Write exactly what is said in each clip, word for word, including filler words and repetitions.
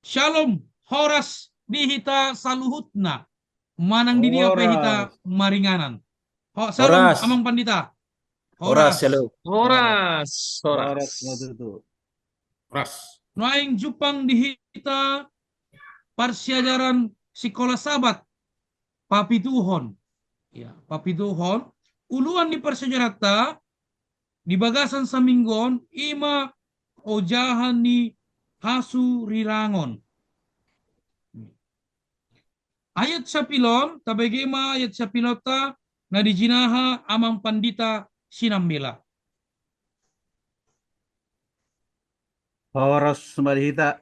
Shalom, horas di hita saluhutna. Manang di dia pe hita maringanan. Ho, shalom, Amang Pandita. Horas, shalom. Horas, horas. Horas. Nuaeng jumpang di hita parsiajaran Sikola Sabat papituhon. Ya, papituhon. Uluan ni parsiajaranta di bagasan saminggu on, i ma ojahan ni hasurirangon. Ayat siapilon, tabege ma ayat siapilonta na dijinaha Amang Pandita Sinambela. Horas ma di hita.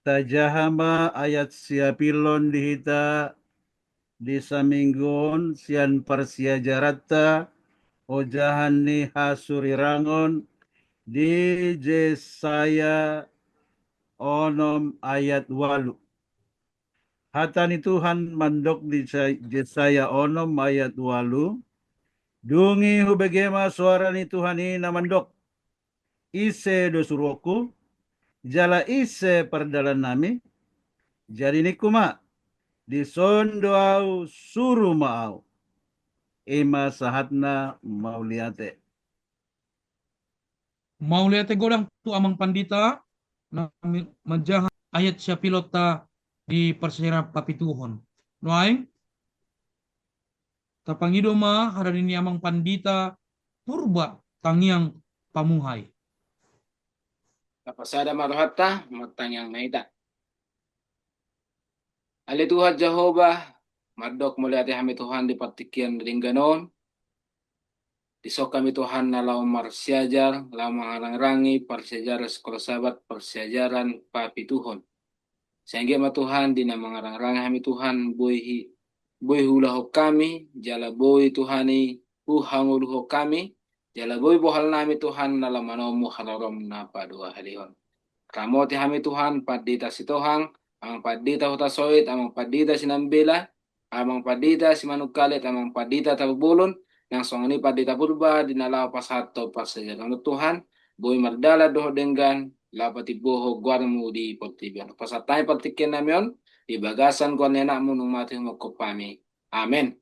Tajaha ma ayat siapilon di hita di saminggu on sian parsiajaranta ojahan ni hasurirangon di Jesaya onom ayat ualu. Hata ni Tuhan mandok di Sa-, Jesaya onom ayat ualu, Dung i hubege ma soara ni Tuhan i na mandok, Ise do suruonku, jala ise pardalannami? Jadi ningku ma, Dison do ahu, suru ma ahu. I ma sahatna, mauliate. Mauliate godang tu Amang Pandita na mi-, manjaha ayat siapilonta di parsiajaran papituhon. Nuaeng, tapangido ma harani ni Amang Pandita Purba Tangiang Pamuhai. Tapasada ma rohanta, martangiang ma hita. Ale Tuhan Jahowa, mandok mauliate hami Tuhan di partingkian na denggan on. Dison hami Tuhan na laho marsiajar, laho mangarangrangi parsiajaran Sikola Sabat, parsiajaran papituhon. Sai anggiat ma Tuhan di na mangarangrangi hami Tuhan, boi hi-, boi huulahon hami, jala boi Tuhan i huhangoluhon hami, jala boi bohalnami Tuhan na laho manomu haroroM na paduahalihon. Ramoti hami Tuhan, Pandita Sitohang, Amang Pandita Hutasoit, Amang Pandita Sinambela, Amang Pandita Simanungkalit, Amang Pandita Tampubolon, nang songon i Pandita Purba di na laho pasahathon parsiajaran on Tuhan, boi mardalan dohot denggan, laho patimbohon goarMu di portibi on. Pasahat hami partingkian nami on, di bagasan goar ni AnakMu naung mate humongkop hami. Amen.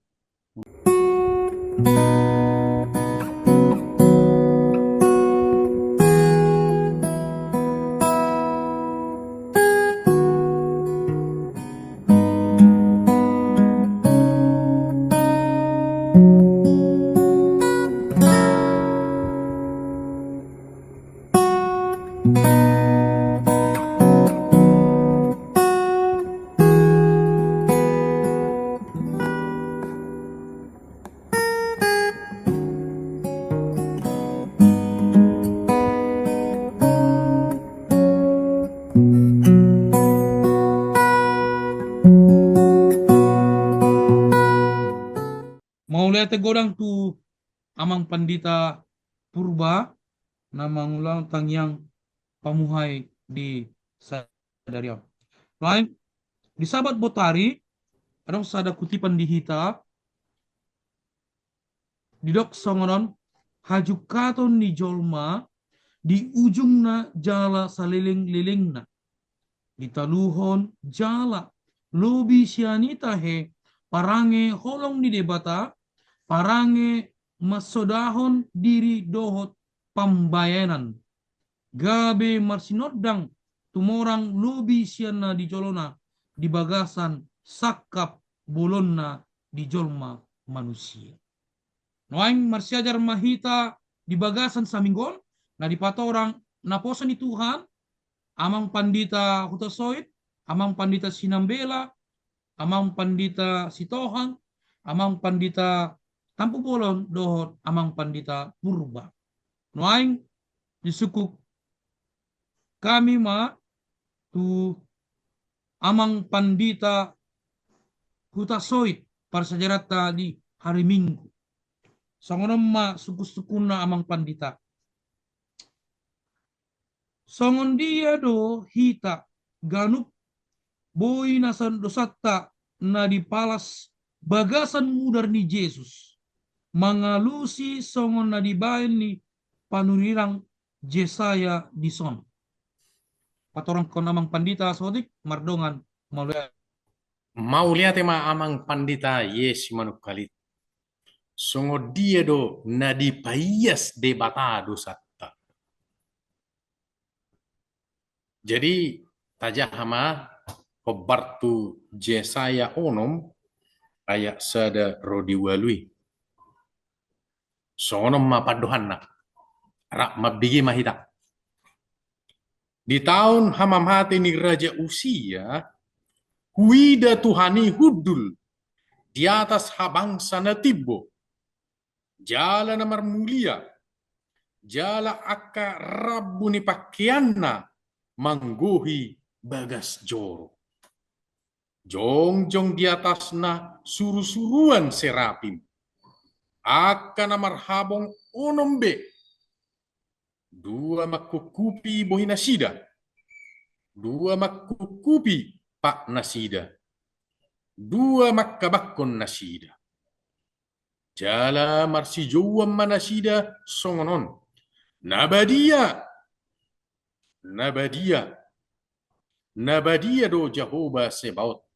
Mauliate godang tu Amang Pandita Purba na mangulahon tangiang pamuhai di sadari on. Lain, di Sabat botari, adong sada kutipan di hita, didok songon on, hajungkaton ni jolma di ujungna jala salelenglelengna. Ditaluhon jala lobi sian i tahe parange holong ni Debata, parange mansodahon diri dohot pambahenan. Gabe marsinondang tumorang lobi sian na di jolona di bagasan sangkap bolonna di jolma manusia. Nuaeng marsiajar ma hita di bagasan saminggu on, na dipatorang naposo ni Tuhan, Amang Pandita Hutasoit, Amang Pandita Sinambela, Amang Pandita Sitohang, Amang Pandita Tampubolon, dohot Amang Pandita Purba. Nuaeng disungkun hami ma tu Amang Pandita Hutasoit parsiajaranta di hari Minggu. Songon on ma sungkunsungkunna Amang Pandita. Songon dia do hita ganup boi nasa dosanta na dipalas bagasan mudar ni Jesus, mangalusi songon na dibaen ni panurirang Jesaya dison. patorangkon Amang Pandita saotik, mardongan mauliate. Mauliate ma Amang Pandita, Yes Manungkalit. Songon dia do na dipaias Debata dosanta? Jadi, tajaha ma hombar tu Jesaya onom ayat sada ro di ualu i. Songon on ma pandohanna. Rap mambege ma hita. Di taon hamamate ni Raja Usia, huida Tuhan i hundul di atas habangsa na timbo, jala na marmulia, jala angka rambu ni pangkeanna manggohi bagas joro. Jongjong di atasna surusuruan serapim, angka na marhabong onom be. Dua mangkungkupi bohinasida, dua mangkungkupi patnasida, dua manghabangkon nasida. Jala marsijouan ma nasida songon on: Na badia, na badia, na badia do Jahowa Sebaot.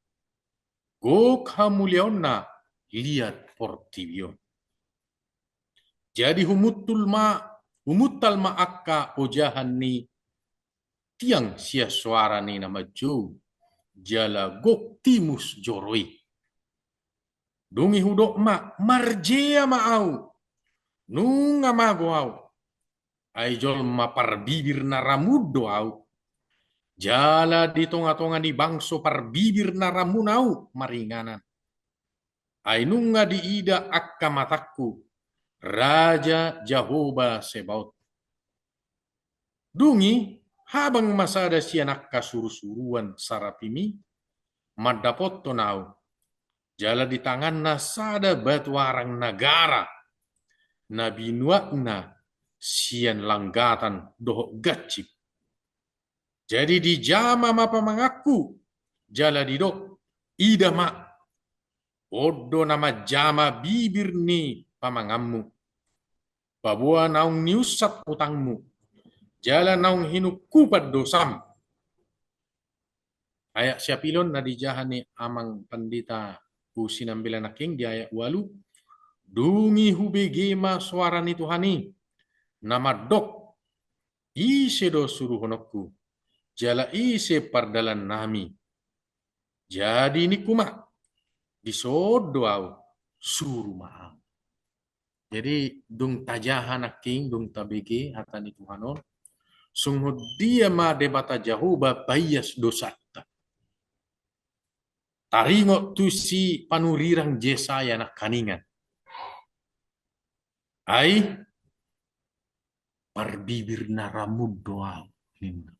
Gok hamuliaonna liat portibi on. Jadi humuntul ma, humuntal ma angka ojahan ni tiang sian soara ni na manjou, jala gok timus joro i. Dung i hudok ma: Marjea ma ahu, nunga mago ahu. Ai jolma parbibir na ramun do ahu. Jala di tongatonga ni bangso parbibir na ramun ahu maringanan. Ai nunga diida angka matangku Raja Jahowa Sebaot. Dung i habang ma sada sian angka surusuruan sarapim i mandapothon ahu, jala di tanganna sada batu arang na gara, na binuatna sian langgatan dohot gansip. Jadi dijama ma pamanganku, jala didok: Ida ma, on do na manjama bibir ni pamanganmu, paboa naung niunsat utangmu, jala naung hinungkupan dosam. Ayat siapilon na dijaha ni Amang Pandita Usi Nambelan nangkin di ayat ualu: Dung i hubege ma soara ni Tuhan i, na mandok: Ise do suruhononku, jala ise pardalanannami? Jadi ningku ma: Dison do ahu, suru ma ahu. Jadi dung tajaha nangkin, dung tabege hata ni Tuhan on, songon dia ma Debata Jahowa paias dosanta? Taringot tu si panurirang Jesaya nangkiningan. Ai parbibir na ramun do ahu, ninna.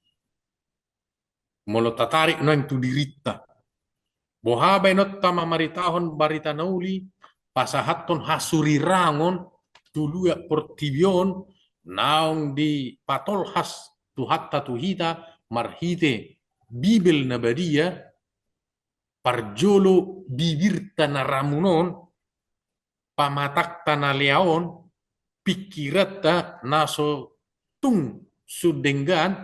Molo tatarik nuaeng tu dirinta, boha baenonta mamaritahon barita na uli, pasahathon hasurirangon tu luat portibi on, naung dipatolhas Tuhanta tu hita marhite Bibel na badia, parjolo bibirta na ramun on, pamatangta na lea on, pingkiranta na so tung sun denggan,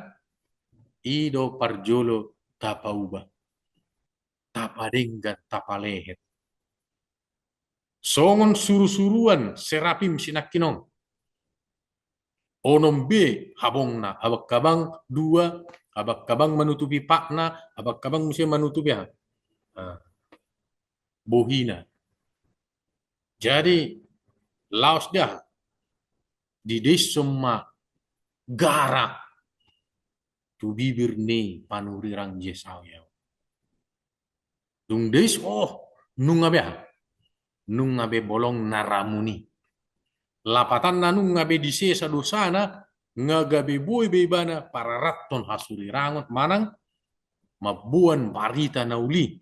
i do parjolo tapauba, tapadenggan, tapalehet. Songon surusuruan serapim sinangkin on. Onom be habongna, habanghabang dua, habanghabang manutupi patna, habanghabang muse manutupi aha? Nah, bohina. Jadi laos dia dideishon ma gara tu bibir ni panurirang Jesaya. Dung deis, oh, nunga be aha? Nunga be bolong na ramun i. Lapatanna nunga be disesa dosana, nga gabe boi be ibana pararathon hasurirangon manang mamboan barita na uli.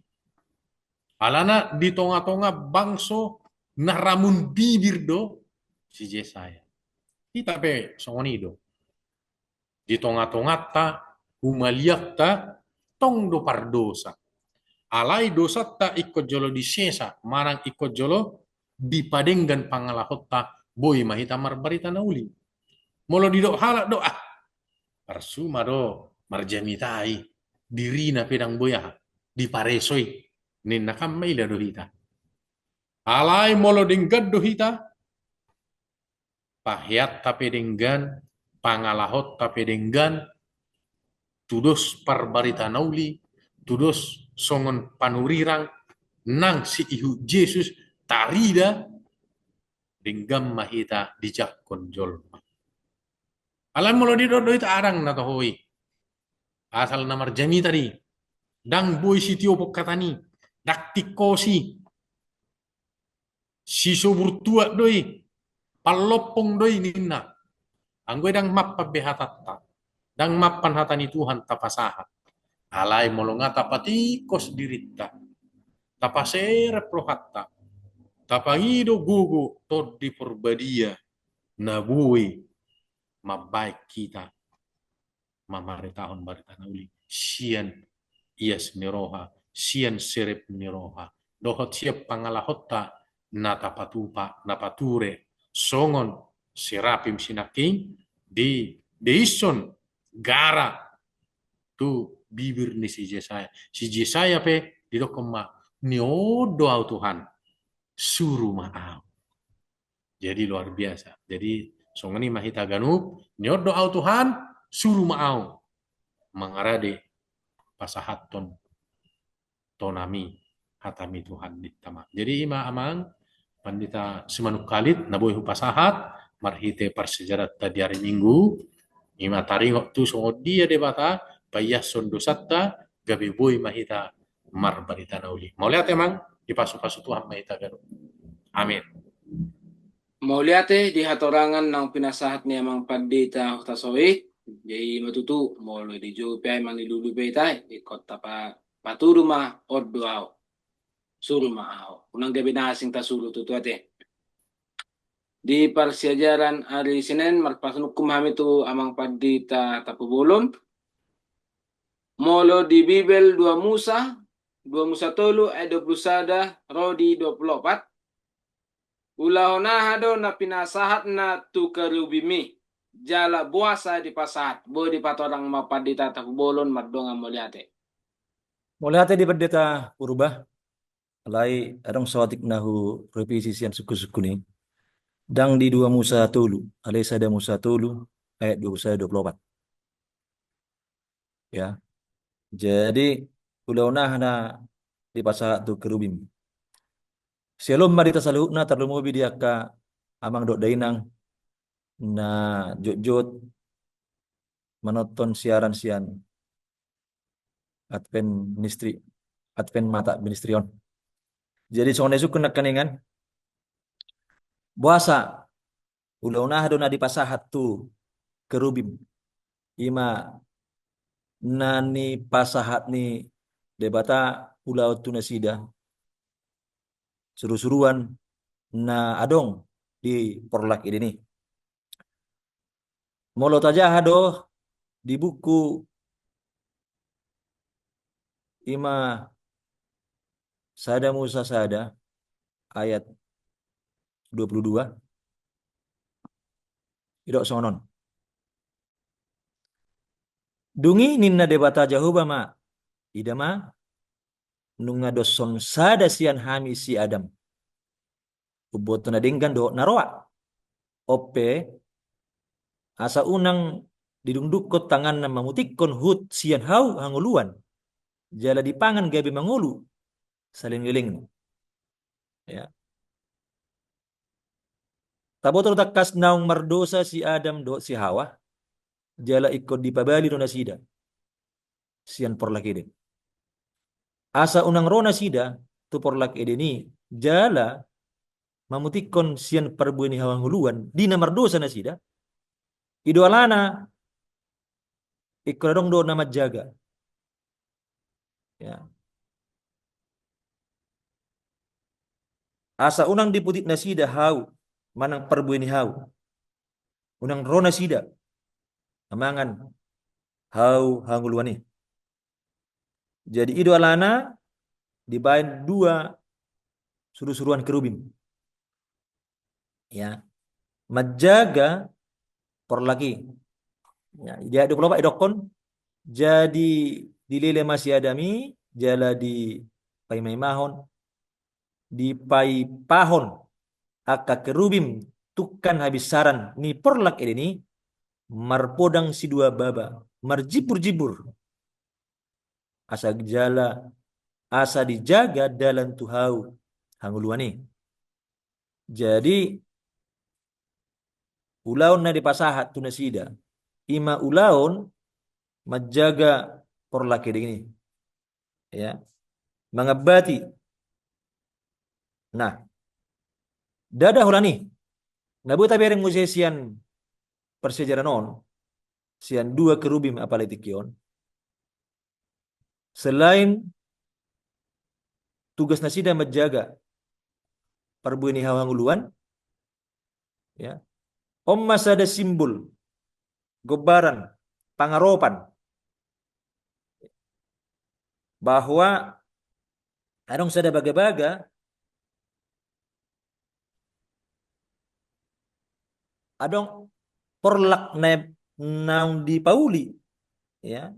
Alana di tongatonga bangso na ramun bibir do si Jesaya. Hita pe songon i do. Di tongatonganta, humaliangta, tong do pardosa. Alai dosanta ingkon jolo disesa, manang ingkon jolo dipadenggan pangalahonta, boi ma hita marbarita na uli. Molo didok halak do, ah, parsuma do, marjamita i, dirina pe ndang boi aha, diparesoi, ninna. Kan maila do hita. Alai molo denggan do hita, paheanta pe denggan, pangalahonta pe denggan, tudos parbarita na uli, tudos songon panurirang nang siihut Jesus tarida, denggan ma hita dijangkon jolma. Alai molo didok do hita, ndang na toho i, asal na marjamita do i, ndang boi sitiopon hata ni, ndang tingkos i, sisobur tuak do i, pallompong do i ninna. Anggo i ndang mampan be hatanta, ndang mampan hata ni Tuhan tapasahat. Alai molo nga tapatingkos dirinta, tapaserep rohanta, tapangido gogo Tondi Parbadia na boi mambahen hita mamaritahon barita na uli sian ias ni roha, sian serep ni roha, dohot sian pangalahonta na tapatupa, na pature, songon serapim sinangkin dideishon gara tu bibir ni si Jesaya. Si Jesaya pe didokkon ma, "Ni on do au Tuhan, suru ma au." Jadi luar biasa. Jadi songon i ma hita ganup, "Ni on do au Tuhan, suru ma au." Mangarade pasahathon tonami, hatami Tuhan di Tama. Jadi i ma amang pandita Simanungkalit na boi hupasahat marhite parsiajaranta di ari Minggu, i ma taringot tu songon dia Debata paiashon dosanta, gabe boi ma hita marbarita na uli. Mauliate amang, dipasupasu Tuhan ma hita ganup. Amin. Mauliate di hatorangan naung pinasahat ni amang pandita Huta Soik. Jadi i ma tutu, molo dijou pe ai manilului pe hita, ingkon tapa-, patudu ma, "On do au, suru ma au." Unang gabe na asing tasuru tutu ate. Di parsiajaran ari Senen, marpasunungkun hami tu amang pandita Tampubolon. Molo di Bibel dua Musa, dua Musa tolu ayat dua pulu sada ro di dua pulu opat. Ulaon aha do na pinasahatna tu kerubim i, jala boasa dipasahat? Boi dipatorang ma pandita Tampubolon, mardongan mauliate. Mauliate di pandita Purba. Alai adong saotik na hurevisi sian sungkunsungkun i. Ndang di dua Musa tolu, alai sada Musa tolu ayat dua pulu sada, dua pulu opat. Ya. Jadi ulaon aha na dipasahat tu kerubim. Sialoon ma di hita saluhutna, tarlumobi di angka amang dohot dainang na jotjot manonton siaran sian Advent Ministry, Advent Mata Ministry on. Jadi songon na isungkun nangkaningan, boasa ulaon aha do na dipasahat tu kerubim? I ma na nipasahat ni Debata ulaon tu nasida, surusuruan na adong di porlak Eden i. Molo tajaha do di buku i ma sada Musa sada ayat dua pulu dua, didok songon on. Dung i ninna Debata Jahowa ma, "Ida ma, nunga doshon sada sian hami si Adam, umboto na denggan dohot na roa. On pe, asa unang didungdungkon tanganna mamutikkon huhut sian hau hangoluan, jala dipangan gabe mangolu saleleng ni lelengna." Ya. Taboto tangkas naung mardosa si Adam dohot si Hawa, jala ingkon dipabali do nasida sian porlak Eden. Asa unang ro nasida tu porlak Eden i jala mamutikkon sian parbue ni hau hangoluan di na mardosa nasida. I do alana ingkon adong do na manjaga. Ya. Asa unang diputik nasida hau manang parbue ni hau. Unang ro nasida mangan hau hangoluan i. Jadi i do alana dibaen dua surusuruan kerubim. Ya. Manjaga porlak i. Ya, di ayat dua pulu opat didokkon, Jadi dilele ma si Adam i, jala dipaimaimahon, dipaipahon angka kerubim tungkan habinsaran ni porlak Eden i, marpodang sidua baba, marjimbur-jimbur. Asa jala, asa dijaga dalan tu hau hangoluan i. Jadi, ulaon na dipasahat tu nasida, ima ulaon manjaga porlak Eden i. Ya. Mangambati. Nah, ndada holan i. Na boi tabereng muse sian parsiajaran on, sian dua kerubim apala tingki on. Selain tugas nasida manjaga parbue ni hau hangoluan, ya, on ma sada simbol, gombaran, pangaropan, bahwa adong sada bagabaga, adong porlak na, naung dipauli, ya,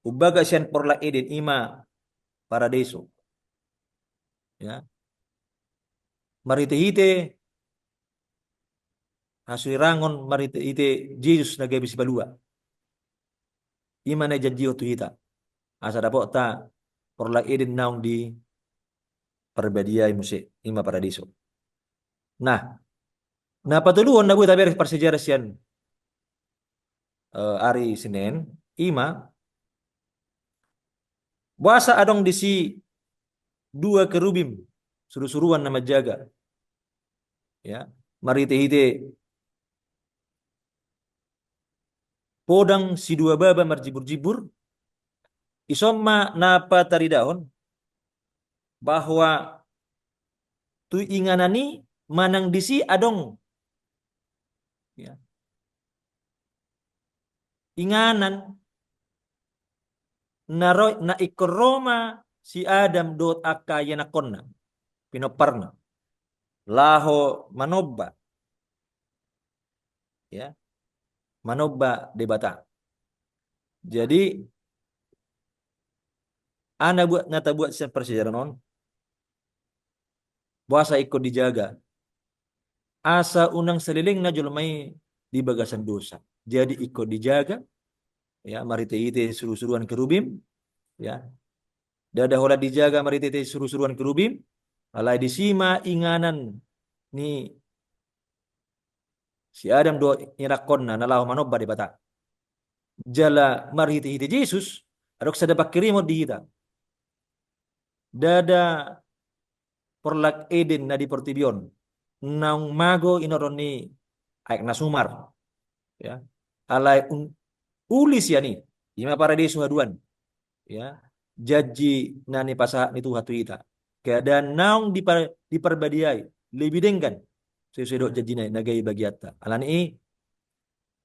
umbaga sian porlak Eden, ima paradiso, ya, marhite-hite hasuhirangon, marhite-hite Jesus na gabe sipalua. Ima na janjihon tu hita, asa dapotta porlak Eden naung diparbadiai muse, ima paradiso. Nah, na patoluhon na boi tabereng parsiajaran sian, eh, ari Senen, ima boasa adong disi dua kerubim surusuruan na manjaga, ya, marhite-hite podang sidua baba marjimbur-jimbur. Ison ma na pataridahon bahwa tu inganan i manang disi adong, ya, inganan na ro, na ingkon ro ma si Adam dohot angka ianakkonna, pinomparna, laho manomba, ya, manomba Debata. Jadi, aha na buat, na tabuat sian parsiajaran on, boasa ingkon dijaga, asa unang saleleng na jolma i di bagasan dosa. Jadi ingkon dijaga, ya, marhite-hite surusuruan kerubim, ya. Ndada holan dijaga marhite-hite surusuruan kerubim, alai disi ma inganan ni si Adam dohot ianakkonna na laho manomba Debata. Jala marhite-hite Jesus, adong sada pangkirimon di hita. Ndada porlak Eden na di portibi on naung mago inorhon ni aek na sumar. Ya. Alai un-, uli sian i, ima paradiso haduan. Ya. Janji na nipasahat ni Tuhan tu hita. Keadaan naung dipa-, diparbadiai, lebih denggan sesuai dohot janjina i na gabe bagianta. Alani i,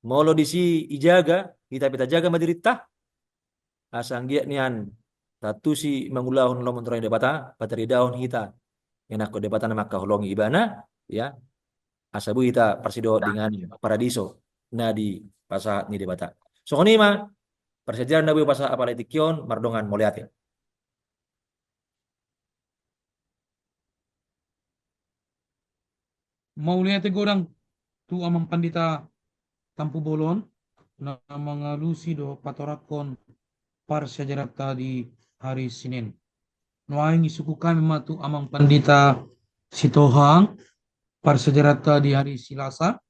molo disi ijaga, hita pe tajaga ma dirinta, asa anggiat nian taantusi mangulahon lomo ni roha ni Debata, pataridahon hita ianakkon Debata na mangkaholongi ibana, ya. Asa boi hita parsidohot dengan paradiso na dipasahat ni Debata. Songon i ma parsiajaran na boi hupasahat apala tingki on, mardongan mauliate. Mauliate godang tu Amang Pandita Tampubolon na mangalusi dohot patoranghon parsiajaranta di hari Senen. Nuaeng isukkun hami ma tu Amang Pandita Sitohang parsiajaranta di hari Selasa.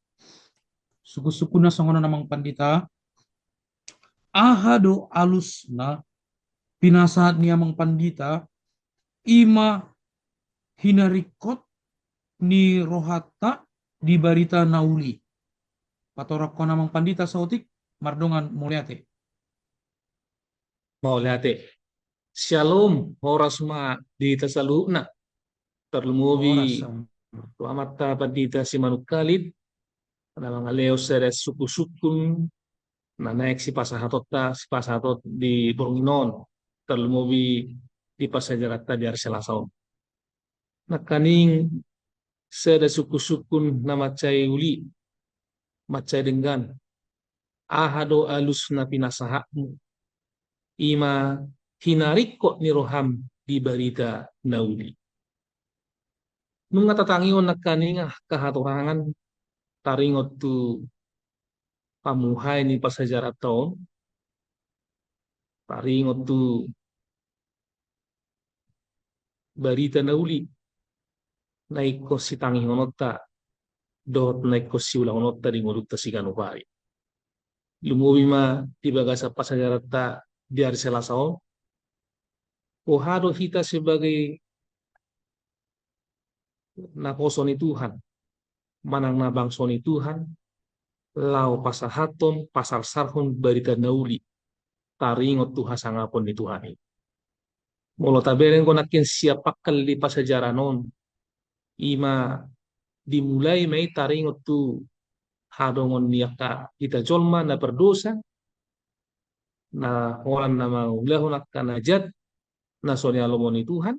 Sukkunsukkun na songon on Amang Pandita, aha do alusna pinasahat ni Amang Pandita, ima hinaringkot ni rohanta di barita na uli. Patoranghon Amang Pandita saotik, mardongan mauliate. Mauliate. Syalom, horas ma di hita saluhutna. Tarlumobi tu Amanta Pandita Simanungkalit, na mangalehon sada sukkunsukkun na naeng sipasahatonta, sipasahaton di borngin on, tarlumobi di parsiajaranta di ari Selasa on. Nangkaning sada sukkunsukkun na mansai uli, mansai denggan. Aha do alus na pinasahatmu ima hinaringkot ni roham di barita na uli. Nunga tatangihon nangkaning angka hatorangan taringot tu pamuhai ni parsiajaranta on, taringot tu barita na uli na ingkon sitangihononta dohot na ingkon siulahononta di ngolunta siganup ari. Lumobi ma di bagasan parsiajaranta di ari Selasa on, boha do hita sebagai naposo ni Tuhan manang na bangso ni Tuhan, laho pasahathon, pasarsarhon barita na uli taringot tu hasangapon ni Tuhan i. Molo tabereng do nangkin sian pangkal di parsiajaran on, ima dimulai ma i taringot tu hadongan ni angka hita jolma na pardosa, na holan na mangulahon angka na jat na so nialomo ni Tuhan.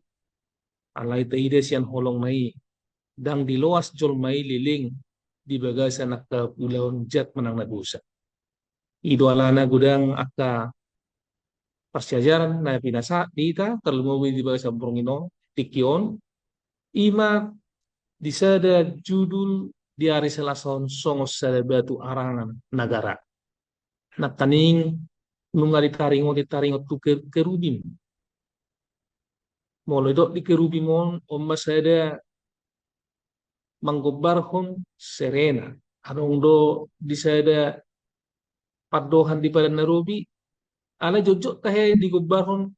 Alai taida sian holongna i, ndang diloas jolma i leleng di bagasan angka ulaon jat manang na dosa. I do alana godang angka parsiajaran na pinasahat di hita, tarlumobi di bagasan borngin on, tingki on, ima di sada judul di ari Selasa on songon sada batu arangan na gara. Nangkaning nunga ditaringoti taringot tu ke-, kerubim. Molo didok di kerubim on, on ma sada manggombarhon serena. Adong do di sada pandohan di Padan na Robi, alai jotjot tahe digombarhon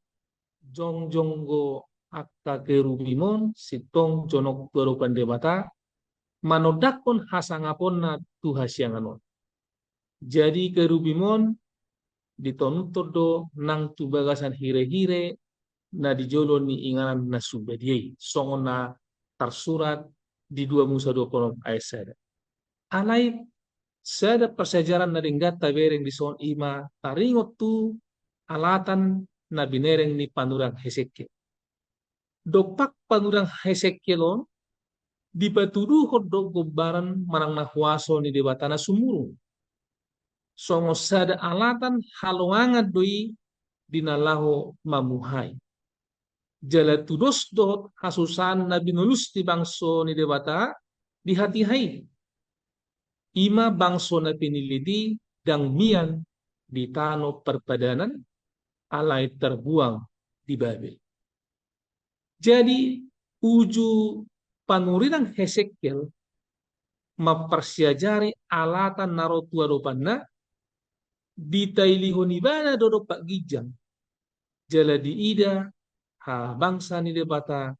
jongjong do angka kerubim on sintong jonok tu adopan Debata, manondanghon hasangaponna tu hasiangan on. Jadi kerubim on ditonunhon do nang tu bagasan hirehire na di jolo ni inganan na sumbadia i, songon na tarsurat di dua Musa dua pulu onom ayat sada. Alai sada parsiajaran na denggan tabereng dison ima taringot tu alatan na binereng ni panurirang Hesekiel. Dompak panurirang Hesekiel on dipatuduhon do gombaran manang na huaso ni Debata na sumurung. Songon sada alatan halongangan do i di na laho mamuhai. Jala tudos dohot hasusaan na binolus ni bangso ni Debata di hatiha i. Ima bangso na pinillit i ndang mian di tano parpadanan, alai tarbuang di Babel. Jadi uju panurirang Hesekiel mamparsiajari alatan na ro tu adopanna, ditailihon ibana do dompak ginjang, jala diida habangsa ni Debata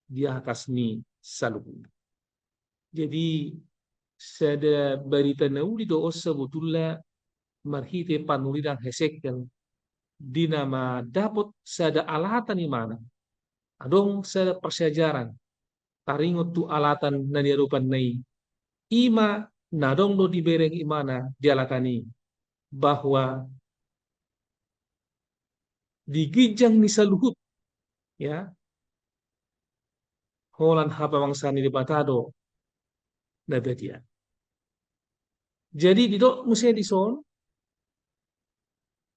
di atas ni saluhutna. Jadi sada barita na uli do on sabotulna marhite panurirang Hesekiel, di na mandapot sada alatan imana. Adong sada parsiajaran taringot tu alatan na niadopanna i, ima na adong do dibereng imana di alatan i, bahwa di ginjang ni saluhut, ya, holan habangsa ni Debata do na badia. Jadi didok muse dison,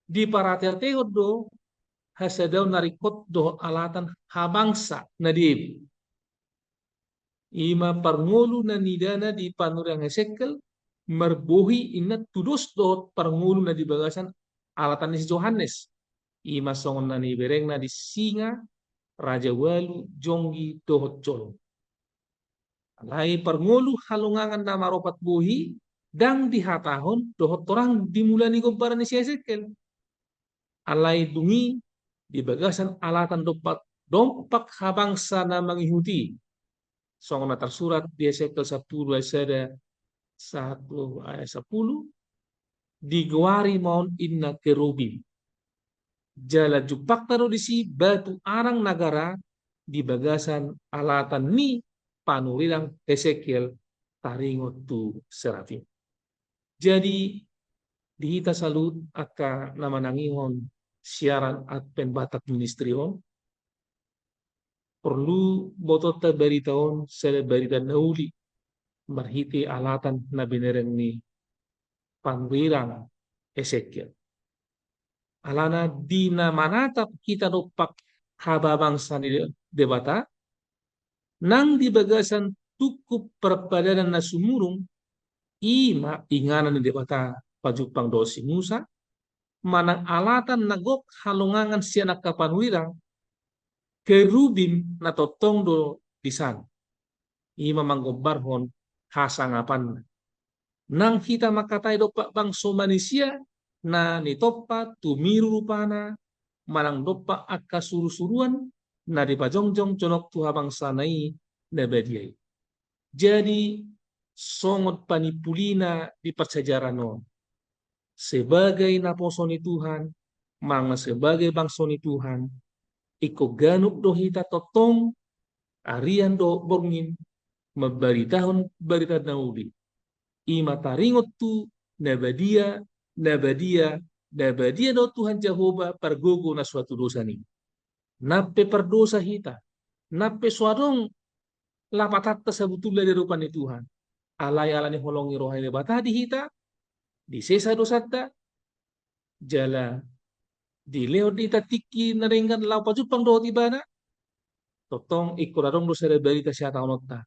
diparateatehon do hasadaon na ringkot dohot alatan habangsa na diebe. Ima parngolu na nidana di panurirang Hesekiel, marbohi inna tudos dohot parngolu na di bagasan alatan ni si Johannes. Ima songon na niberengna di singa, raja ualu, jonggi dohot jolong. Alai parngolu halongangan na maropat bohi ndang dihatahon dohot torang di mula ni gombaran ni si Hesekiel. Alai dung i di bagasan alatan dompak, dompak habangsa na mangihuti. Songon na tarsurat di Hesekiel sampulu ayat sada, sahat tu ayat sampulu, digoari ma on inna kerubim. Jala jumpangta do disi batu arang na gara di bagasan alatan ni panurirang Hesekiel taringot tu serafim. Jadi di hita saluhut angka na manangihon siaran Advent Batak Ministry on, porlu botoonta barita on sada barita na uli marhite alatan na binereng ni panurirang Hesekiel. Alana di na manatap hita dompak hababangsa ni Debata, nang di bagasan tungkup parpadanan na sumurung, i ma inganan ni Debata pajumpang dohot si Musa, manang alatan na gok halongangan sian angka panurirang, kerubim na tongtong do disan. I ma manggombarhon hasangapanna. Nang hita mangkatai dompak bangso manisia na nitompa tumiru rupana, manang dompak angka surusuruan na dipajongjong jonok tu habangsana i na badia i. Jadi songon panimpulina di parsiajaran on, sebagai naposo ni Tuhan, manang sebagai bangso ni Tuhan, ingkon ganup do hita tongtong, arian dohot borngin, mambaritahon barita na uli. I ma taringot tu na badia, na badia, na badia do Tuhan Jahowa, pargogo na so hatudosan i. Nang pe pardosa hita, nang pe so adong lapatanta sabutulna di adopan ni Tuhan, alai ala ni holong ni roha ni Debata di hita, disesa dosanta, jala dilehon di hita tingki na denggan laho pajumpang dohot Ibana, tongtong ingkon adong do sada barita sihatahononta.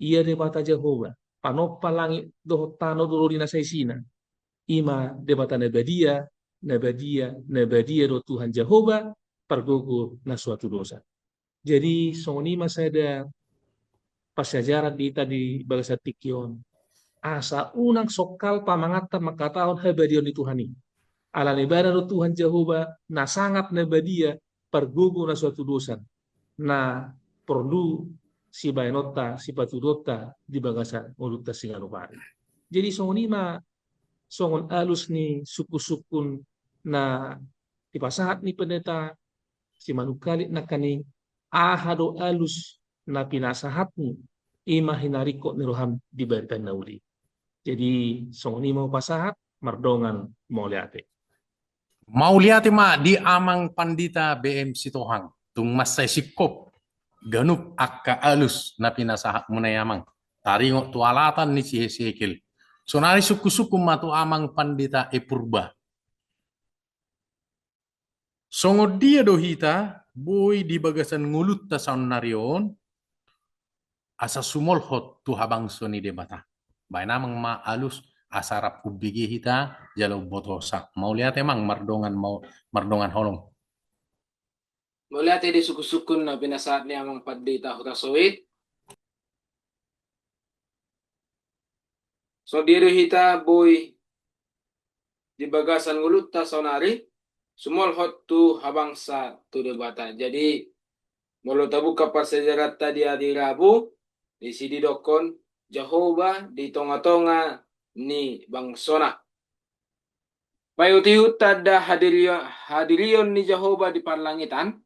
Ia Debata Jahowa, panompa langit dohot tano dohot na saisina. I ma Debata na badia, na badia, na badia do Tuhan Jahowa, pargogo na so hatudosan. Jadi songon i ma sada parsiajaran di hita di bagasan tingki on. Asa unang songkal pamangantan mangkatahon habadiaon ni Tuhan i. Ala ni Ibana do Tuhan Jahowa na sangap, na badia, pargogo na so hatudosan, na porlu sibahenonta, sipatuduhonta di bagasan ngolunta siganup ari. Jadi songon i ma songon alus ni sungkunsungkun na dipasahat ni pendeta Simanungkalit nangkaning, aha do alus na pinasahatmu, i ma hinaringkot ni roham di barita na uli. Jadi songon i ma hupasahat, mardongan mauliate. Mauliate ma di Amang Pandita B M Sitohang, tung mansai singkop ganup angka alus na pinasahatmuna i Amang, taringot tu alatan ni si Hesekiel. Sonari sungkunsungkun ma tu Amang Pandita E Purba. Songon dia do hita boi di bagasan ngolunta saonnari on, asa sumolhot tu habangso ni Debata. Baen Amang ma alus, asa rap umbege hita jala umbotosa. Mauliate Amang, mardongan mau, mardongan holong. Mauliate di sungkunsungkun na pinasahat ni Amang Pandita Hutasoit. Songon dia do hita boi di bagasan ngolunta saonnari, sumolhot tu habangsa tu Debata. Jadi molo tabuka parsiajaranta di ari Rabu, disi didokkon Jahowa di tongatonga ni bangsona. Paihutihut tanda hadirion, hadirion ni Jahowa di parlangitan,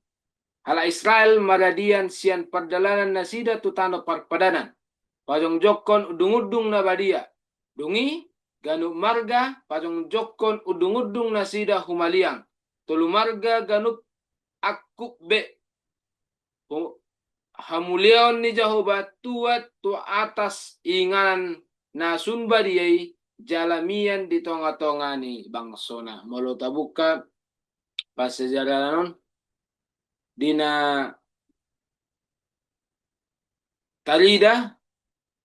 halak Israel maradian sian pardalanan nasida tu tano parpadanan, pajongjongkon undungundung na badia. Dung i ganup marga pajongjongkon undungundung nasida humaliang. Tolu marga ganup angkup be. Hu-, hamuliaon ni Jahowa tuat tu atas inganan na sun badia i jala mian di tongatonga ni bangsona. Molo tabuka parsiajaran on di na tarida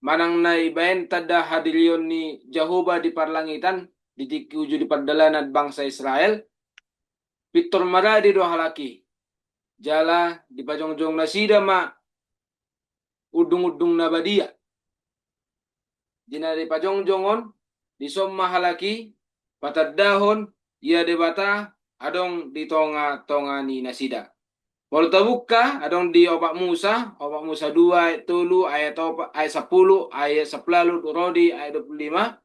manang na ibaen tanda hadirion ni Jahowa di parlangitan di tingki uju di pardalanan bangsa Israel, pintor maradi do halak i. Jala dipajongjong nasida ma undungundung na badia. Di na dipajongjong on, dison ma halak i patandahon ia Debata adong di tongatonga ni nasida. Molo tabuka adong di Opat Musa, Opat Musa dua ayat tolu, ayat opat, ayat sampulu, ayat sampulu ualu, ro di ayat dua pulu lima.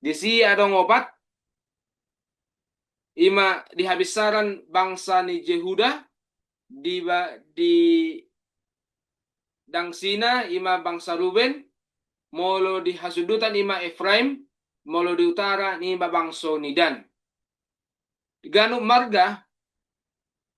Disi adong opat, i ma di habinsaran bangsa ni Jehuda, di ba-, di dangsina i ma bangsa Ruben, molo di hasundutan i ma Efraim, molo di utara i ma bangso ni Dan. Ganup marga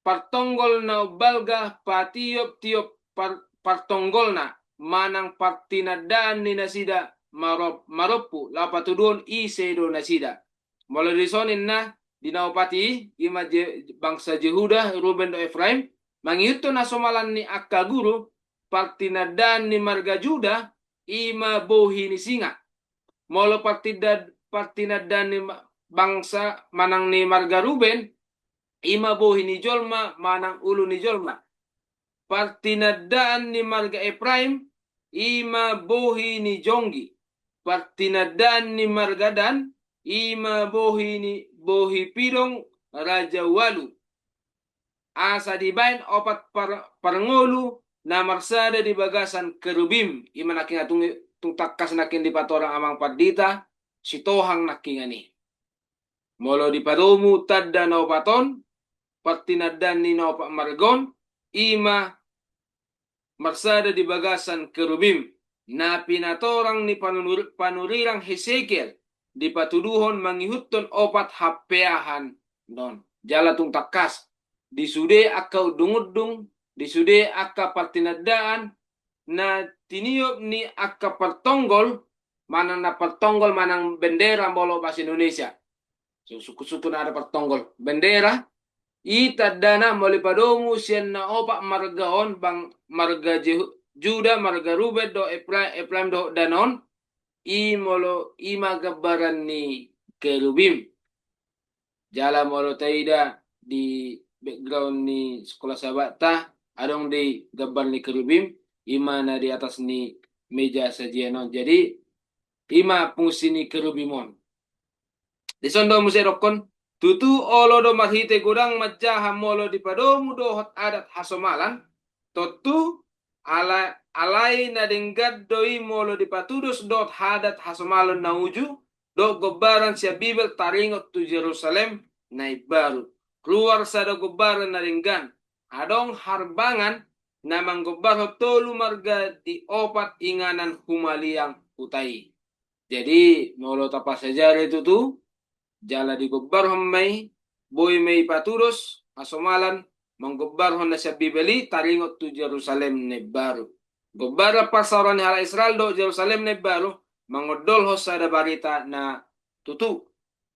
partonggol na umbalga patioptiop par-, partonggolna manang partinandaan ni nasida marop-, marompu laho patuduhon ise do nasida. Molo dison ninna di na opat i, i ma Je-, bangsa Jehuda, Ruben dohot Efraim, mangihuthon hasomalan ni angka guru, partinandaan ni marga Juda, i ma bohi ni singa. Molo partinda-, partinandaan ni ma-, bangsa manang ni marga Ruben, i ma bohi ni jolma manang ulu ni jolma. Partinandaan ni marga Efraim, i ma bohi ni jonggi. Partinandaan ni marga Dan, i ma bohi ni, bohi pidong raja ualu. Asa dibaen opat par-, parngolu na marsada di bagasan kerubim. I ma nangkin, tung, tung tangkas nangkin dipatorang amang pandita, sitohang nangkinan i. Molo dipadomu tanda na opat on, partinandaan ni na opat marga on, i ma marsada di bagasan kerubim, na pinatorang ni panunur-, panurirang Hesekiel, dipatuduhon mangihuthon opat hapeahan on. Jala tung tangkas, di sude angka undung-undung, di sude angka partinandaan, na tiniop ni angka partonggol, manang na partonggol manang bendera molo bahasa Indonesia. Su-, suku-suku na ada partonggol. Bendera, i tandana molo dipadomu sian na opat marga on, bang marga Jehu-, Juda, marga Ruben, dohot Efra-, Efraim, dohot Dan on, i molo i ma gambaran ni kerubim. Jala molo taida di background ni sekolah sahabatta, adong di gambar ni kerubim, i ma na di atas ni meja sajian on. Jadi, i ma fungsi ni kerubim on. Dison do muse dokkon, tutu olo do marhite godang manjaha molo dipadomu dohot adat hasomalan, tontu ala-, alai na denggan do i molo dipatudos dohot adat hasomalan na uju, dohot gombaran sian Bibel taringot tu Jerusalem na imbaru. Ruar sada gombaran na denggan, adong harbangan na manggombarhon tolu marga di opat inganan humaliang huta i. Jadi, molo tapasajari tutu, jala digombarhon ma i, boi ma i patudos hasomalan, manggombarhon na sian Bibel i taringot tu Jerusalem na imbaru. Gombaran parsaoran ni halak Israel dohot Jerusalem na imbaru, mangondolhon sada barita na tutu.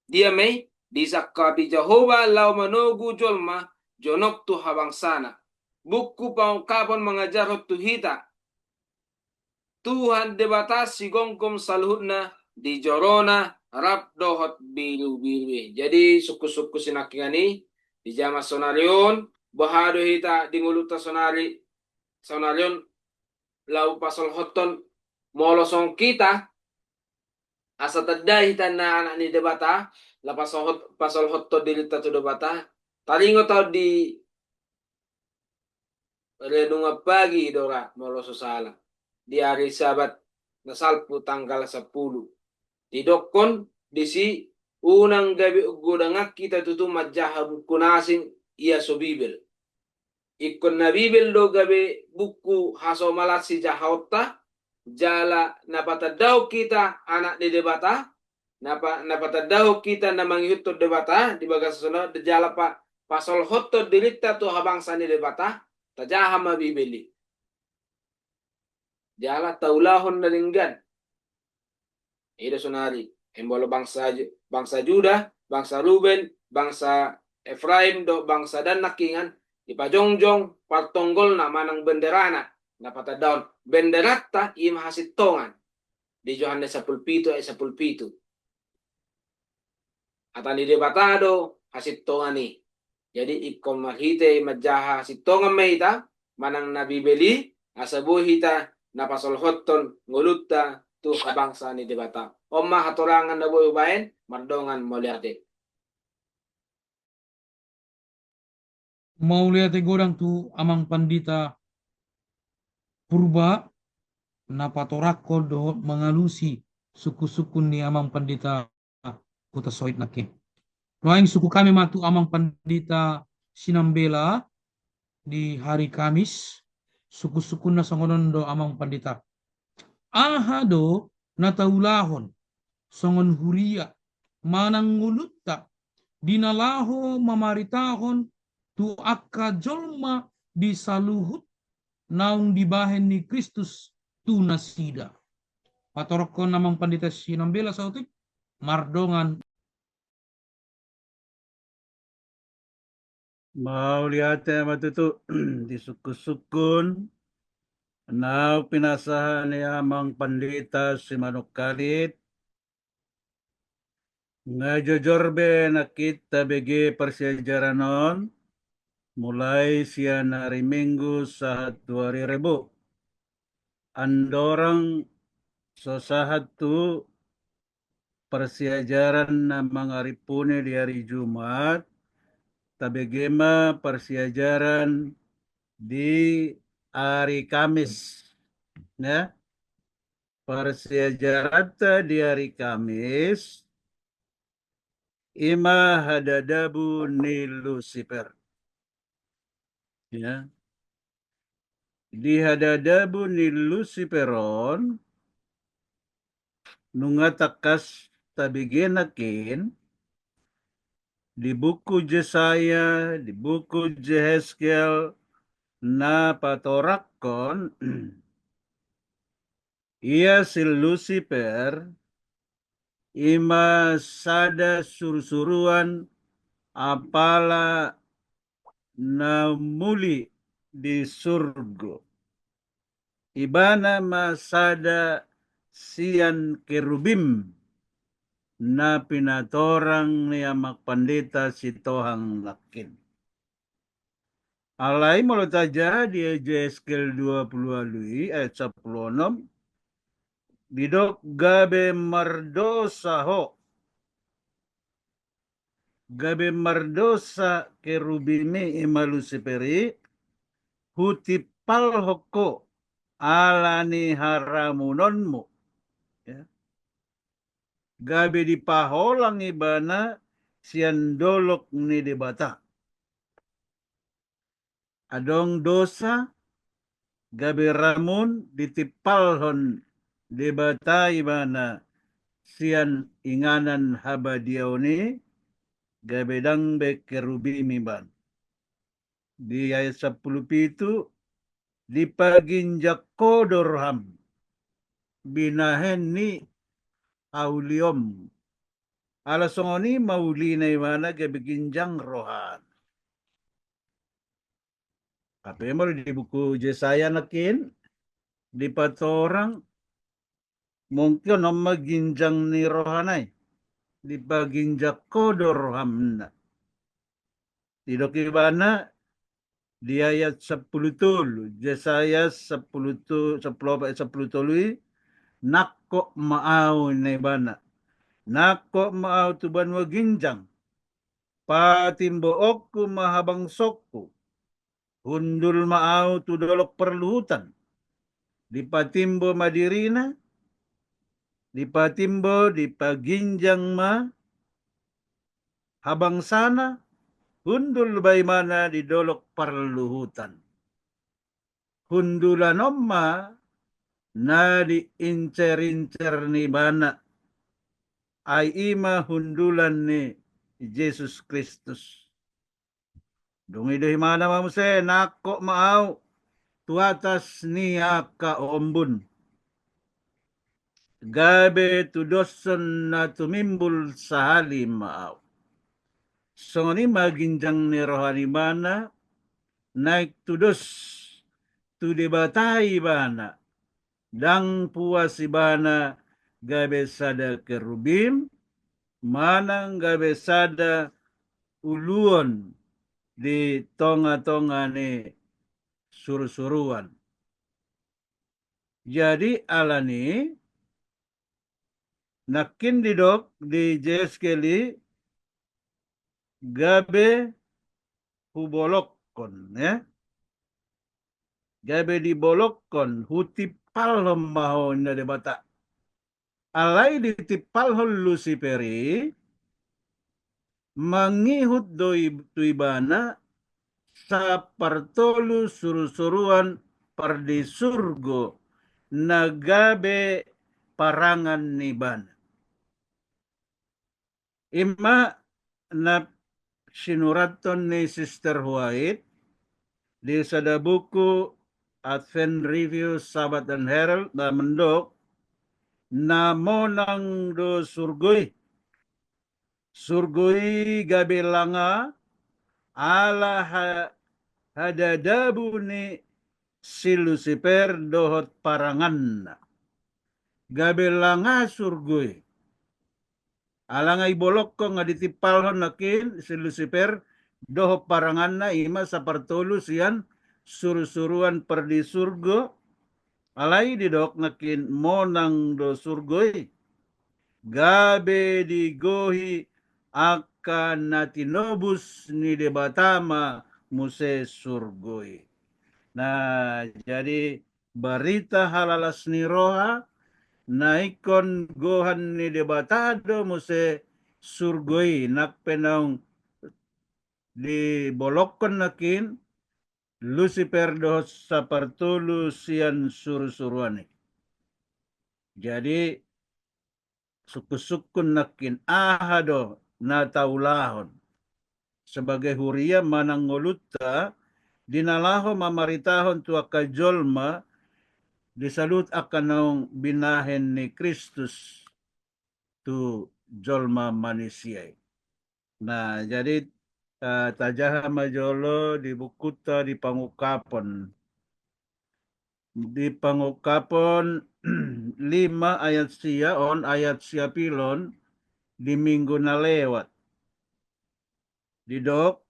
Dia ma i, disangkapi Jahowa laho manogu jolma jonok tu habangsana. Buku Pangungkapon mangajarhon tu hita, Tuhan Debata sigomgom saluhutna di jorona rap dohot birubiru i. Jadi, sungkunsungkun sinangkinan i, di jaman sonari on, boha do hita di ngolunta sonari, sonari on, laho pasolhothon, molo songon hita, asa tanda hita na anak ni Debata, laho pasolhot-, pasolhothon dirinta tu Debata, taringot au di renungan pagi do ra, molo so sala, di ari Sabat na salpu tanggal sampulu. Didokkon disi, unang gabe godangan hita tutu manjaha buku na asing, ia so Bibel. Ingkon na Bibel do gabe buku hasomalan sijahaonta, jala na patandahon hita anak ni Debata, na pa-, na patandahon hita na mangihuthon Debata di bagasan sonari, jala pa-, pasolhothon dirinta tu habangsa ni Debata, tajaha ma Bibel i. Jala taulahon na denggan. I do sonari, ai molo bangsa Ju-, bangsa Juda, bangsa Ruben, bangsa Efraim dohot bangsa Dan nangkinan, dipajongjong partonggolna manang benderana, na patandahon benderanta i ma hasintongan. Di Johannes sampulu pitu ayat sampulu pitu. Hata ni Debata do hasintongan i. Jadi, ingkon marhite manjaha hasintongan ma hita, manang na Bibel i, asa boi hita na pasolhothon ngolunta tu habangsa ni Debata. On ma hatorangan na boi hubaen, mardongan mauliate. Mauliate godang tu Amang Pandita Purba, na patorangkon dohot mangalusi sungkunsungkun ni Amang Pandita Hutasoit nangkin. Nuaeng sungkun hami ma tu Amang Pandita Sinambela di hari Kamis, sungkunsungkunna songon on do Amang Pandita. Aha do na taulahon songon huria manang ngolunta di na laho mamaritahon tu angka jolma di saluhut naung dibahen ni Kristus tu nasida? Patorangkon Amang Pandita Sinambela saotik, mardongan. Mauliate ma tutu. Disungkun-sungkun naung pinasahat ni Amang Pandita Simanungkalit. Nga jojor be nangkin tabege parsiajaran on, mulai sian ari Minggu sahat tu ari Rebu. Andorang so sahat tu parsiajaran na mangarimpuni di ari Jumat, tabege ma parsiajaran di ari Kamis, ya. Parsiajaranta di ari Kamis, ima hadadabu ni Lusiper. Ya. Di hadadabu ni Lusiper on, nunga tangkas tabege nangkin, di buku Jesaya, di buku Jehezkiel, na patorangkon, ia si Lusiper, ima sada surusuruan apala na muli di surgo. Ibana ma sada sian kerubim na pinatorang ni Amang Pandita Sitohang nangkin. Alai molo tajaha di Jehezkiel dua pulu ualu i ayat sampulu onom, didok gabe mardosa ho. Gabe mardosa kerubim i, ima Lusiper i, hutimpalhon ho ala ni haramunonmu. Ya. Gabe dipaholang ibana sian dolok ni Debata. Adong dosa, gabe ramun, ditimpalhon Debata ibana sian inganan habadiaon i, gabe ndang be kerubim ibana. Di ayat sampulu pitu, dipaginjang ho do roham, binahen ni haulion. Ala songon i ma ulina ibana gabe ginjang rohana. Hape molo di buku Jesaya nangkin, dipatorang, mungkin on ma ginjang ni rohana i. Dipaginjang ho do roham, ninna. Didok ibana di ayat sampulu tolu, Jesaya sampulu tu-, sampulu opat, sampulu tolu i, nangkok ma ahu, ninna ibana. Nangkok ma ahu tu banua ginjang. Patimboonku ma habangsongku. Hundul ma ahu tu dolok parluhutan. Dipatimbo ma dirina, dipatimbo, dipaginjang ma habangsana, hundul ma ibana di dolok parluhutan. Hundulan on ma na diincer-incer ni ibana, ai ima hundulan ni Jesus Kristus. Dung i do ibana ma muse, nangkok ma ahu tu atas ni angka ombun. Gabe tudoshon na tumimbul sahali ma ahu. Songon i ma ginjang ni roha ni ibana, naeng tudos tu Debata ibana. Ndang puas ibana gabe sada kerubim, manang gabe sada uluon di tonga-tonga ni surusuruan. Jadi alani nangkin didok di Jehezkiel i, gabe hubolongkon, ya. Gabe dibolongkon, hutimpalhon ma ho, ninna Debata. Alai ditimpalhon Lusiper i, mangihut do i-, tu ibana sapartolu surusuruan pardisurgo na gabe parangan ni ibana. Ima na sinurathon ni Sister White di sada buku Advent Review, Sabbath and Herald, na mandok, na monang do surgo i. Surgo i gabe langa, ala ha-, hadadabu ni si Lusiper dohot paranganna. Gabe langa surgo i. Ala nga dibolongkon, nga ditimpalhon nangkin si Lusiper dohot paranganna, i ma sapartolu sian surusuruan pardisurgo. Alai didok nangkin monang do surgo i. Gabe digohi angka na tinobus ni Debata ma muse surgo i. Nah, jadi barita halalas ni roha na ingkon gohan ni Debata do muse surgo i, nang pe naung dibolongkon nangkin Lusiper dohot sapartolu sian surusuruan i. Jadi, sungkunsungkun nangkin, aha do na taulahon sebagai huria manang ngolunta di na laho mamaritahon tu angka jolma di saluhut angka naung binahen ni Kristus tu jolma manisia i. Nah, jadi, eh, tajaha ma jolo di bukunta di Pangungkapon. Di Pangungkapon lima ayat sia, on ayat siapilon di minggu na lewat. Didok,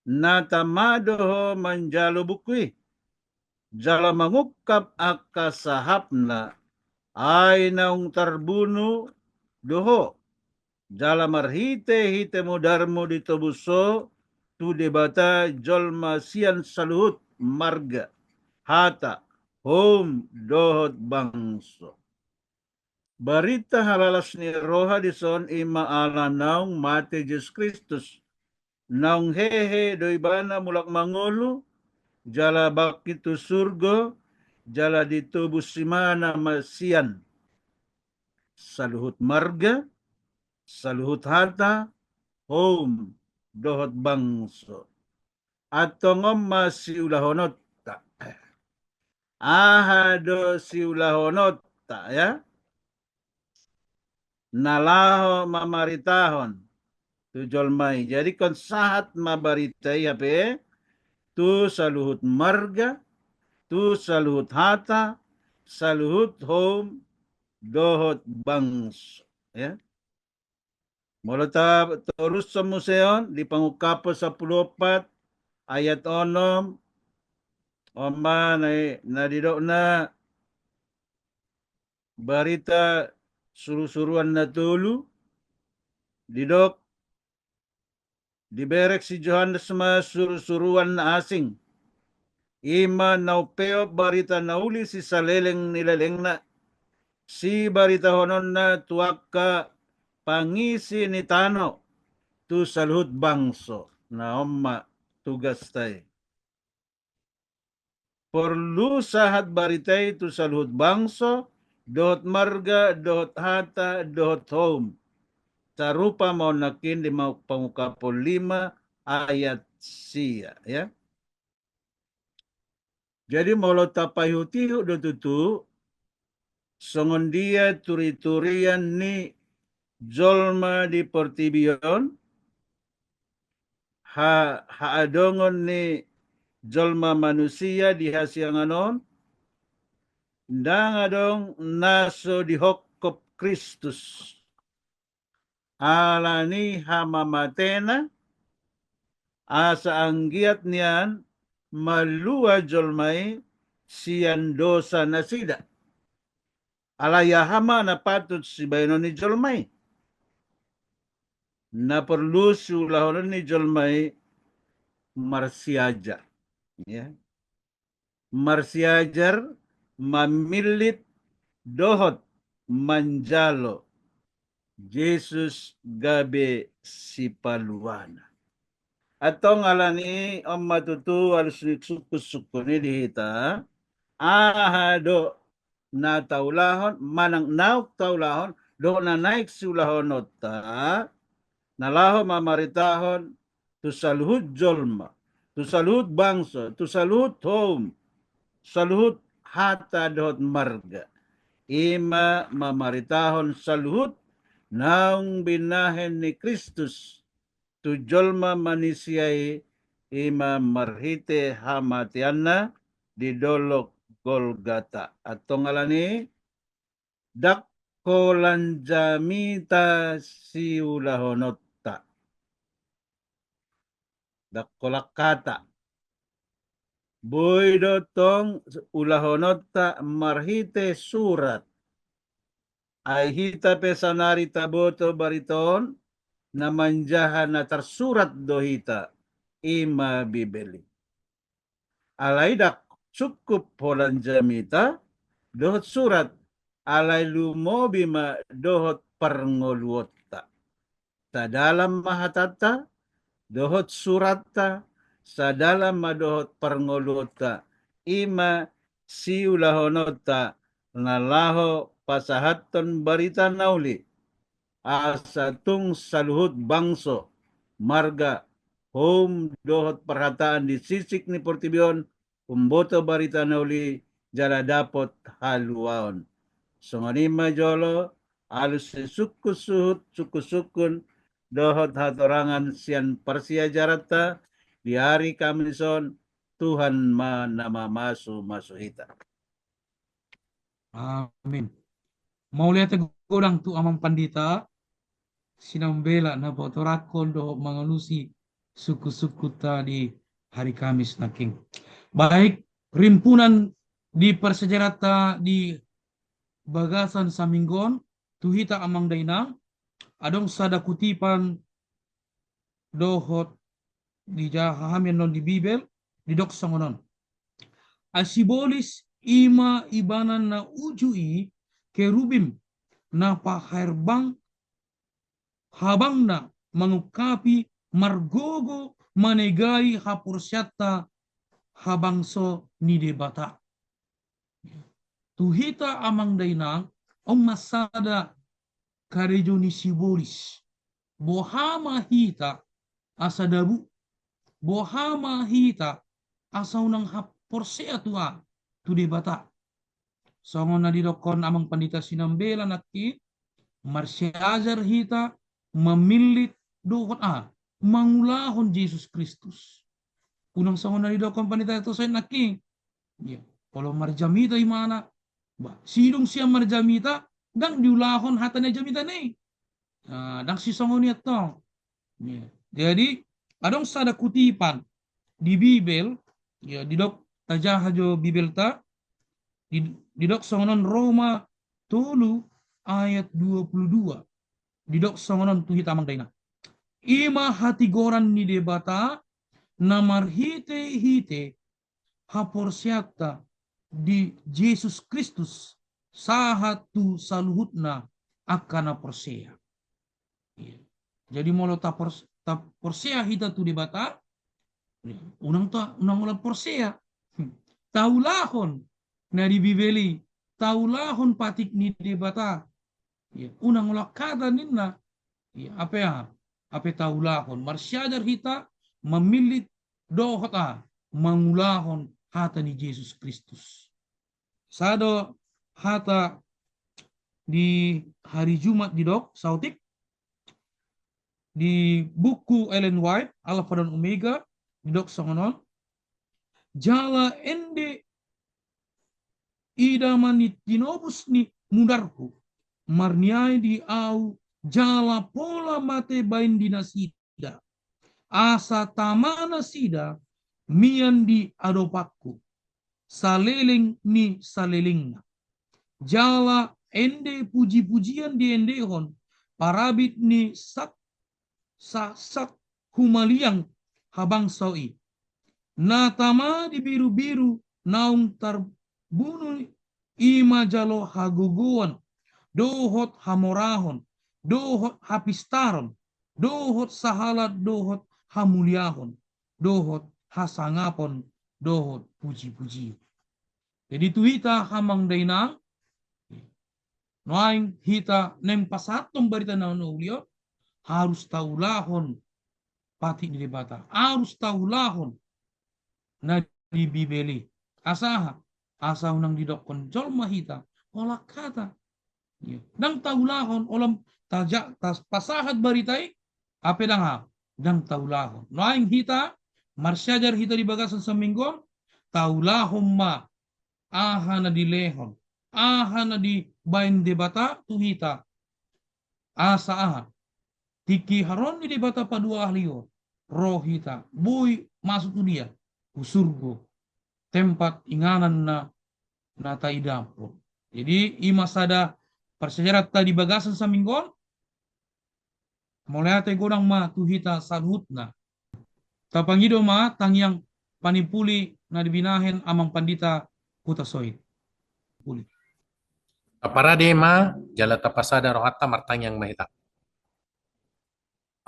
na tama do ho manjalo buku i, jala mangungkap angka sahapna, ai naung tarbunu do ho, jala marhitehite mudarmu ditobus ho tu Debata jolma sian saluhut marga, hata, houm dohot bangso. Barita halalas ni roha dison i ma ala naung mate Jesus Kristus, naung hehe do ibana mulak mangolu, jala bangkit tu surgo, jala ditobus ibana ma sian saluhut marga, saluhut hata, houm dohot bangso. Antong on ma siulahononta. Aha do siulahononta, ya? Na laho mamaritahon tu jolma i. Jadi ingkon sahat ma barita i hape tu saluhut marga, tu saluhut hata, saluhut houm dohot bangso, ya. Molo ta-, tatorus muse on di Pangungkapon sampulu opat ayat onom, on ma na, na didokna barita surusuruan na tolu, didok, dibereng si Johannes ma surusuruan na asing, i ma na umpeop barita na uli sisaleleng ni lelengna, sibaritahononna tu angka pangisi ni tano, tu saluhut bangso. Na on ma tugasta i. Porlu sahat barita i tu saluhut bangso, dohot marga, dohot hata, dohot houm. Sarupa ma on nangkin di ma-, Pangungkapon lima ayat sia, ya. Jadi molo tapaihutihut do tutu, songon dia turiturian ni jolma di portibi on, ha-, haadongon ni jolma manusia di hasiangan on, ndang adong na so dihophop Kristus. Ala ni hamamatena, asa anggiat nian malua jolma i sian dosa nasida. Alai aha ma na patut sibahenon ni jolma i? Na porlu siulahonon ni jolma i marsiajar. Ya. Marsiajar, mamillit, dohot manjalo Jesus gabe sipaluana. Antong ala ni on ma tutu alus ni sungkunsungkun i di hita, aha do na taulahon, manang naung taulahon, dohot na naeng siulahononta, na laho mamaritahon tu saluhut jolma, tu saluhut bangso, tu saluhut houm, saluhut hata dohot marga. I ma mamaritahon saluhut naung binahen ni Kristus tu jolma manisia i i ma marhite hamateanna di dolok Golgata. Antong alani, ndang holan jamita siulahononta. Ndang holan hata. Boi do tong ulahononta marhite surat. Ai hita pe saonari taboto barita on, na manjaha na tarsurat do hita, i ma Bibel i. Alai ndang sungkup holan jamita dohot surat, alai lumobi ma dohot parngoluonta. Sadalan ma hatanta dohot suratta, sadalan ma dohot parngoluonta, i ma siulahononta na laho pasahathon barita na uli, asa tung saluhut bangso, marga, houm dohot parhataan di sisik ni portibi on, umboto barita na uli jala dapot haluaon. Songon i ma jolo, alus ni sungkun suhut, sungkun-sungkun, dohot hatorangan sian parsiajaranta di ari Kamis on, Tuhan ma na mamasu-masu hita. Amin. Mauliate godang tu Amang Pandita Sinambela na patorangkon dohot mangalusi sungkun-sungkunta di hari Kamis nangkin. Baik, rimpunan di parsiajaranta di bagasan saminggu on, tu hita amang dainang, adong sada kutipan dohot dijaha hami annon di Bibel, didok songon on. Ai sibolis i ma ibana na uju i kerubim na paherbang habangna mangungkapi margogo manegai haporseaonta habangso ni Debata. Tu hita amang dainang, on ma sada karejo ni sibolis. Boha ma hita asa dabu, boha ma hita asa unang haporsea tu a, tu Debata. Songon na didokkon amang Pandita Sinambela nangkin, marsiajar hita mamillit dohot a, mangulahon Jesus Kristus. Unang songon na didokkon Pandita Etosa nangkin. Ia, olo marjamita ibana, bah, sidung sian marjamita, ndang diulahon hata ni jamita i. Nah, ndang sisongon i antong. Ia. Jadi, adong sada kutipan di Bibel, ia, didok tajaha jo Bibelta, di, didok songon on Roma tolu ayat dua puluh dua. Didok songon on tu hita amang dainang. I ma hatigoran ni Debata na marhite-hite haporseaonta di Jesus Kristus sahat tu saluhutna angka na porsea. Ia. Jadi molo tapors-, taporsea hita tu Debata, ia, unang ta, unang holan porsea. Hmm. Taulahon na di Bibel i, taulahon patik ni Debata. Ia, unang holan hata ninna. Ia, hape a, hape taulahon. Marsiajar hita mamillit dohot a, mangulahon hata ni Jesus Kristus. Sada hata di hari Jumat didok, saotik, di buku Ellen White, Alfa dan Omega, didok songon on. Jala ende i da ma ni tinobus ni mudarhu, marniae di ahu, jala pola mate baen di nasida. Asa tama nasida mian di adopanku, saleleng ni salelengna. Jala ende puji-pujian diendehon, parabit ni sak-, sa-, sakhumaliang habangso i. Na tama di birubiru naung tarbunu i ma jalo hagogoon, dohot hamorahon, dohot hapistaron, dohot sahalak, dohot hamuliaon, dohot hasangapon, dohot puji-pujion. Jadi tu hita amang dainang, nuaeng hita naeng pasahathon barita na uli on, harus taulahon patik ni Debata, harus taulahon na di Bibel i. Asa aha? Asa unang didokkon jolma hita holan hata. Ia. Ndang taulahon, olo taja-, tapasahat barita i, hape ndang a, ndang taulahon. Nuaeng hita marsiajar hita di bagasan saminggu on, taulahon ma aha na dilehon, aha na dibaen Debata tu hita. Asa aha? Tingki haroro ni Debata paduahalihon, ro hita boi masuk tu dia, tu surgo, tempat inganan na, na taidampon. Jadi, i ma sada parsiajaranta di bagasan saminggu on. Mauliate godang ma tu hita saluhutna. Tapangido ma tangiang panimpuli na binahen Amang Pandita Hutasoit. Puli. Taparade ma, jala tapasada rohanta, martangiang ma hita.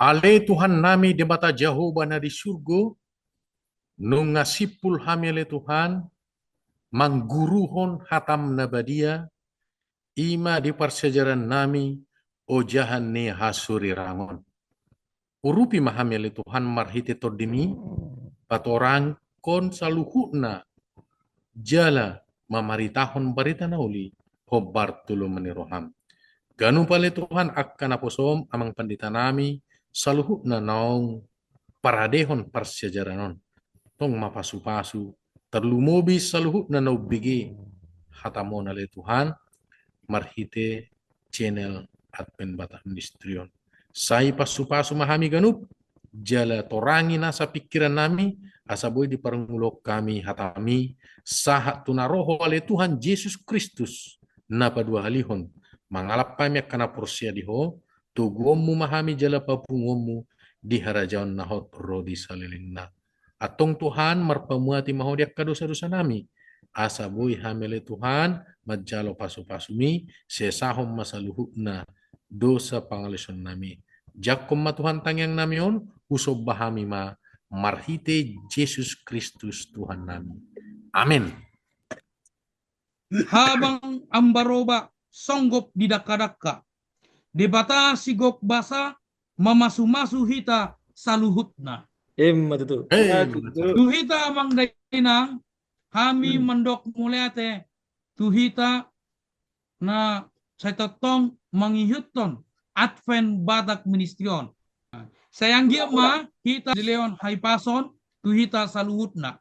Ale Tuhannami Debata Jahowa na di surgo, nunga simpul hami ale Tuhan, mangguruhon hataM na badia, i ma di parsiajarannami ojahan ni hasurirangon. Urupi ma hami ale Tuhan marhite TondiMi, patorangkon saluhutna jala mamaritahon barita na uli hombar tu lomo ni rohaM. Ganup ale Tuhan angka naposoM, Amang Panditanami, saluhutna naung paradehon parsiajaran on. Tong ma pasupasu, tarlumobi saluhutna na umbege hataM on ale Tuhan, marhite channel Advent Batak Ministry on. Sai pasupasu ma hami ganup, jala torangi nasa pingkirannami, asa boi diparngoluhon hami hataMi, sahat tu na ro Ho ale Tuhan Jesus Kristus, na paduahalihon, mangalap hami angka na porsea di Ho, toguonMu ma hami jala papunguonMu di harajaon na hot ro di salelengna. Antong Tuhan, marpamuati ma Ho di angka dosa-dosanami. Asa boi hami ale Tuhan, manjalo pasu-pasuMi, sesahon ma saluhutna dosa pangalaosionnami. Jangkon ma Tuhan tangiangnami on, husomba hami ma marhite Jesus Kristus Tuhannami. Amen. Habang ambaroba songgop di dangka-dangka. Debata sigok basa mamasu-masu hita saluhutna. Emma tutu. Emma tutu. Tu hita amang dainang, hami mandok mauliate tu hita na sai tongtong mangihuthon Advent Batak Ministry on. Sai anggiat ma hita dilehon hahipason tu hita saluhutna.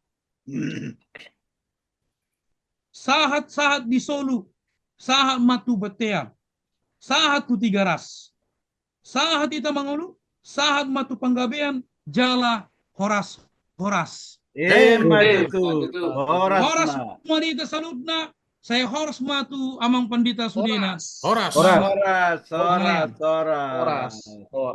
Sahat-sahat di solu, sahat ma tu bontean, sahat tu Tigaras, sahat hita mangolu, sahat ma tu Panggabean, jala horas-horas. Emma tutu. Horas ma di hita saluhutna, sai horas ma tu amang pandita sudena. Horas. Horas, horas, horas.